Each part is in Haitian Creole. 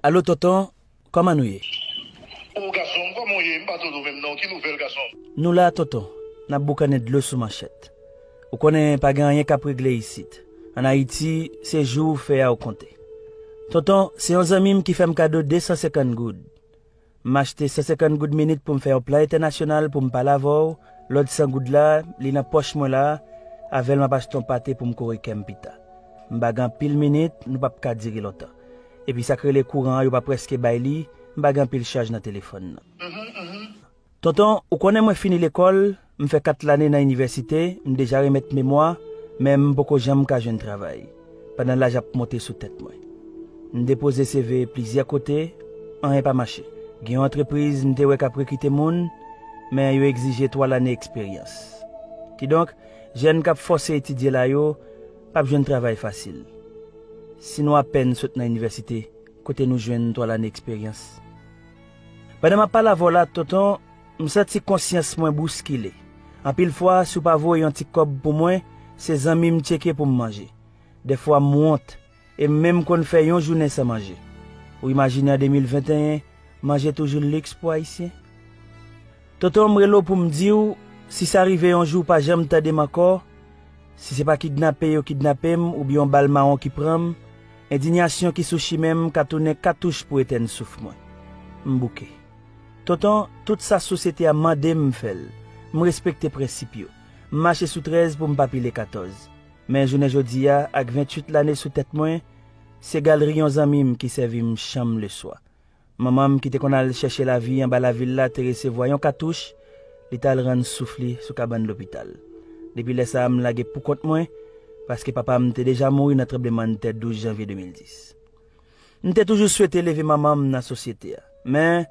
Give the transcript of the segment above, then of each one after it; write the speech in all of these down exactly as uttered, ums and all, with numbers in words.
Alo, tonton, kòman nou ye? O, gason m, kòman w ye? M pa tande w menm non. Ki nouvèl, gason m? Nou la, tonton. N ap boukannen dlo sou manchèt. Ou konnen pa gen anyen k ap regle isit. Ann Ayiti, se jou ou fè a ou konte. Tonton, se yon zanmi m ki fè m kado de san senkant goud. M achte san senkant goud minit pou m fè yon plan entènasyonal pou m pale avè w, lòt san goud la, li nan pòch mwen la, avè l m ap achte yon pate pou m kore kè m pita. M pa gen anpil minit, nou p ap ka dire lontan. Epi sa k rele kouran an, yo pa prèske bay li, m pa gen anpil chaj nan telefòn nan. Tonton, ou konnen mwen fini lekòl, m fè kat lane nan inivèsite, m deja remèt memwa, men m poko janm ka jwenn travay, pandan laj ap monte sou tèt mwen. M depoze C V plizyè kote, anyen pa mache. Gen yon antrepriz m te wè k ap rekite moun, men yo egzije twa lane eksperyans. Kidonk, jèn k ap fòse etidye la yo p ap jwenn travay fasil. Si nou apèn sot nan inivèsite, kote nou jwenn twa lane eksperyans? Pandan m ap pale avè w la, tonton, m santi konsyans mwen bouskile. Anpil fwa, si w pa voye yon ti kòb pou mwen, se zanmi m tcheke pou m manje. Dèfwa, m wont, e m menm konn fè yon jounen san manje. Ou imajine an de mil venteyen, manje toujou liks pou Ayisyen? Tonton, m rele w pou m di w, si sa rive yon jou w pa janm tande m ankò, si se pa kidnape yo kidnape m oubyen yon bal mawon ki pran m, endiyasyon ki sou chimen m ka tounen katouch pou etèn souf mwen. M bouke. Tonton, tout sa sosyete a mande m, m fè l. M respekte prensip yo. M mache sou trèz pou m pa pile katòz. Men jounen jodi a, ak venntuit lane sou tèt mwen, se galri yon zanmi m ki sèvi m chanm leswa. Manman m ki te konn al chèche lavi anba lavil la te resevwa yon katouch, li t al rann souf li sou kabann lopital. Depi lè sa a, m lage poukont mwen, paske papa m te deja mouri nan tranblemanntè douz janvye de mil dis. M te toujou swete leve manman m nan sosyete a, men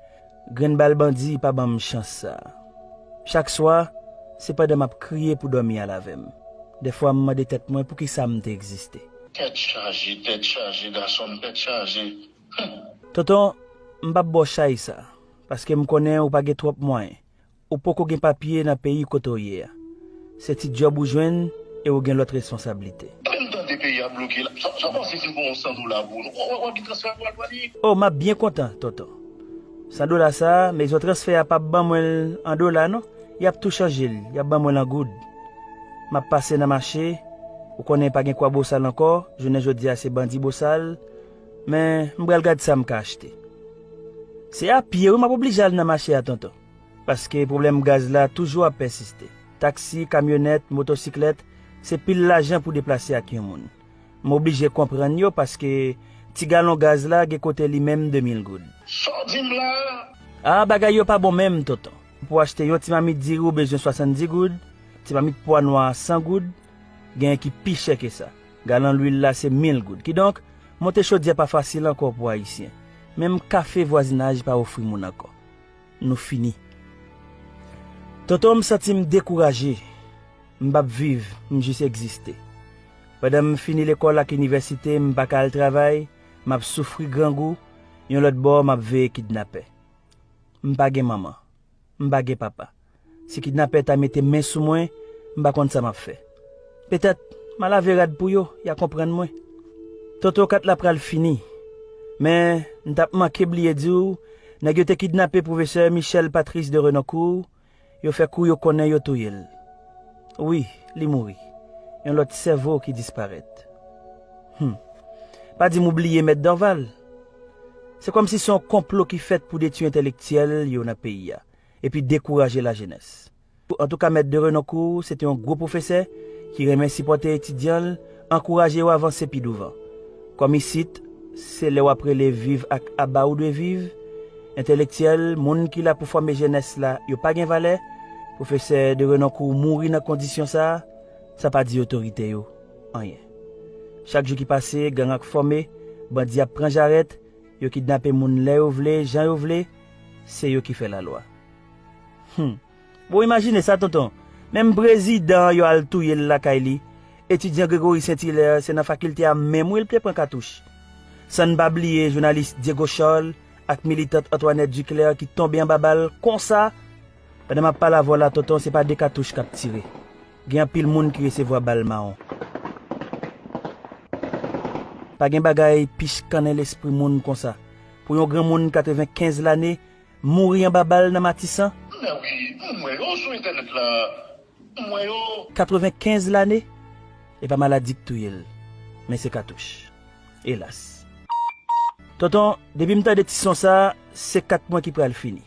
grenn bal bandi pa ban m chans sa a. Chak swa, se pandan m ap kriye pou dòmi al avè m. Dèfwa, m mande tèt mwen poukisa m te egziste. Tèt chaje, tèt chaje, gason m, tèt chaje. Tonton, m p ap ba w chay sa, paske m konnen ou pa gen twòp mwayen. Ou poko gen papye nan peyi kote w ye a. Se ti djòb ou jwenn e ou gen lòt responsablite. Menm tande peyi a bloke la. Sa, sa w panse si m pran yon san dola pou ou? W, w, w ap gen transfè pou al Gwadayip? O, m ap byen kontan, tonton. San dola sa a, mezon transfè a p ap ban mwen l an dola non. Y ap tou chanje l, y ap ban mwen l an goud. M ap pase nan mache, ou konnen pa gen Kwa Bosal ankò, jounen jodi a se bandi Bosal, men m pral gad sa m ka achte. Se a pye wi m ap oblije al nan mache a, tonton. Paske pwoblèm gaz la toujou ap pèsiste. Taksi, kamyonèt, motosiklèt, se pil lajan pou deplase ak yon moun. M oblije konprann yo paske ti galon gaz la gen kote li menm de mil goud. Sa w di m la a? A, bagay yo pa bon menm, tonton. Pou achte yon ti mamit diri ou bezwen swasanndis goud, ti mamit pwa nwa a san goud, genyen ki pi chè ke sa. Galon lwil la se mil goud. Kidonk, monte chodyè pa fasil ankò pou Ayisyen. Menm kafe vwazinaj pa ofri moun ankò. Nou fini. Tonton, m santi m dekouraje. M p ap viv, m jis egziste. Pandan m fini lekòl ak inivèsite, m pa ka al travay, m ap soufri grangou, yon lòt bò, m ap veye kidnapè. M pa gen manman. M pa gen papa. Si kidnapè ta mete men sou mwen, m pa konn sa m ap fè. Petèt, m a lave rad pou yo, y a konprann mwen. Tonton, kat la pral fini. Men, m t ap manke bliye di w, nèg yo te kidnape pwofesè Michel Patrice de Renoncourt, yo fè kou yo konnen yo touye l. Wi, li mouri. Yon lòt sèvo ki disparèt. Hum. Pa di m ou bliye Mèt Dorval. Se kòmsi se yon konplo ki fèt pou detwi entèlektyèl yo nan peyi a, epi dekouraje lajenès. Antouka, Mèt de Renoncourt, se te yon gwo pwofesè ki renmen sipòte etidyan l, ankouraje yo avanse pi douvan. Kòm isit, se lè w ap rele viv ak aba ou dwe viv, entèlektyèl, moun ki la pou fòme jenès la, yo pa gen valè, pwofesè de Renoncourt mouri nan kondisyon sa a, sa pa di otorite yo anyen. Chak jou ki pase, gang ap fòme, bandi ap pran jarèt, yo kidnape moun lè yo vle, jan yo vle, se yo ki fè lalwa. Hum. Bon, imajine sa, tonton. Menm prezidan an yo al touye l lakay li. Etidyan Gregory Saint-Hilaire, se nan fakilte a menm wi l te pran katouch. San n pa bliye jounalis Diego Charles ak militant Antoinette Duclair ki tonbe anba bal konsa. Pandan m ap pale avè w la, tonton, se pa de katouch k ap tire. Gen anpil moun ki resevwa bal mawon. Pa gen bagay pi chikannen lespri moun konsa. pou yon granmoun katrevenkenz lane mouri anba bal nan Matisan? Men wi, m wè yo sou entènèt la. M wè yo. Katrevenkenz lane? E pa maladi k touye l, men se katouch. Elas. Tonton, depi m tande ti son sa, se kat mwen ki pral fini.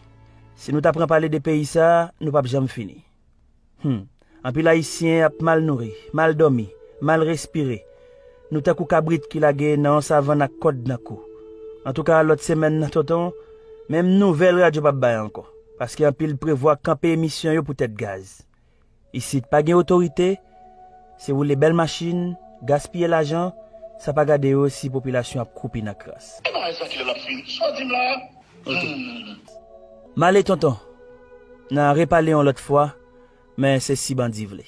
Si nou ta pran pale de peyi sa, nou p ap janm fini. Hmm. Anpil Ayisyen ap mal nouri, mal dòmi, mal respire. Nou tankou kabrit ki lage nan yon savann ak kòd nan kou. Antouka, lòt semèn nan, tonton, menm nouvèl radyo p ap bay ankò. Paske anpil prevwa kanpe emisyon yo poutèt gaz. Isit pa gen otorite, se woule bèl machin, gaspiye lajan, san pa gade yo si popilasyon ap kwoupi nan kras. E bagay sa kilè l ap fini? Sa w di m la? M ale, tonton. N a repale yon lòt fwa, men se si bandi vle.